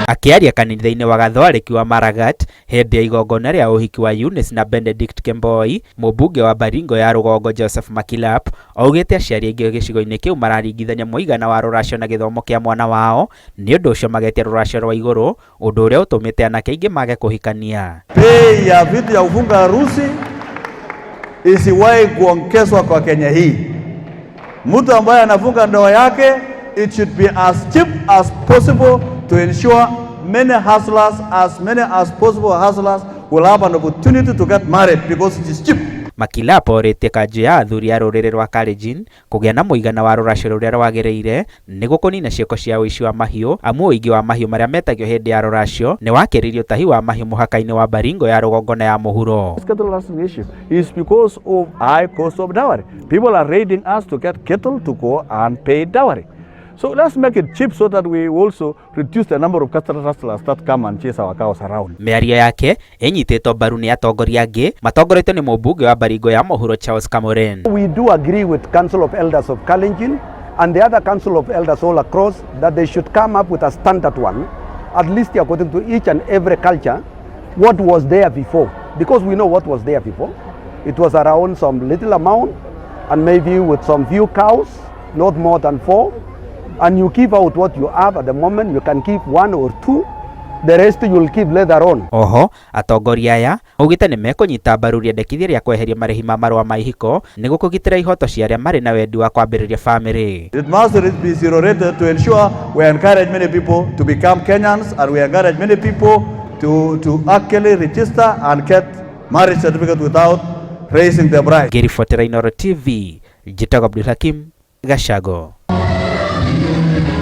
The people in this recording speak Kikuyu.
Akĩaria kanitha-inĩ wa Gatholeki wa Maragat hĩndĩ ya igongona rĩa ũhiki wa Eunice na Benedict Kemboi, mũmbunge wa Baringo ya rũgongo Joseph Makilap augĩte aciari aingĩ gĩcigo-inĩ kĩu mararingithania mũigana wa rũracio na gĩthomo kĩa mwana wao, nĩ ũndũ ũcio magetia rũracio rwa igũrũ, ũndũ ũrĩa ũtũmĩte anake aingĩ mage kũhikania. Bei ya vitu ya kufunga harusi isiwahi kuongezwa kwa Kenya hii. Mtu ambaye anafunga ndoa yake, it should be as cheap as possible to ensure many hustlers, as many as possible hustlers will have an opportunity to get married because it is cheap. Makilap orĩtie kanjũ ya athuri a rũrĩrĩ rwa Kalenjin kũgĩa na mũigana wa rũracio rũrĩa rwagĩrĩire nĩguo kũnina ciĩko cia ũici wa mahiũ, amu ũingĩ wa mahiũ marĩa metagio hĩndĩ ya rũracio nĩ wakĩririe ũtahi wa mahiũ mũhaka-inĩ wa Baringo ya rũgongo na ya mũhuro. This cattle rustling issue is because of high cost of dowry. People are raiding us to get cattle to go and pay dowry. So let's make it cheap so that we also reduce the number of cattle rustlers that come and chase our cows around. Mĩario yake ĩnyitĩtwo mbaru nĩ atongoria angĩ matongoretio nĩ mũmbunge wa Baringo ya mũhuro Charles Kamuren. We do agree with Council of Elders of Kalenjin and the other Council of Elders all across that they should come up with a standard one, at least according to each and every culture, what was there before. Because we know what was there before. It was around some little amount and maybe with some few cows, not more than four. And you give out what you have at the moment. You can give one or two. The rest you will give later on. Oho atongoria aya maugĩte nĩ mekũnyita mbaru rĩendekithia rĩa kweheria marĩhi ma marũa ma ihiko nĩguo kũgitĩra ihoto cia arĩa marĩ na wendi wa kwambĩrĩria bamĩrĩ. It must be zero rated to ensure we encourage many people to become Kenyans and we encourage many people to actually register and get marriage certificate without raising the bride. Ngĩribotera Inooro TV, njĩtagwo Abdul Hakim Gachago.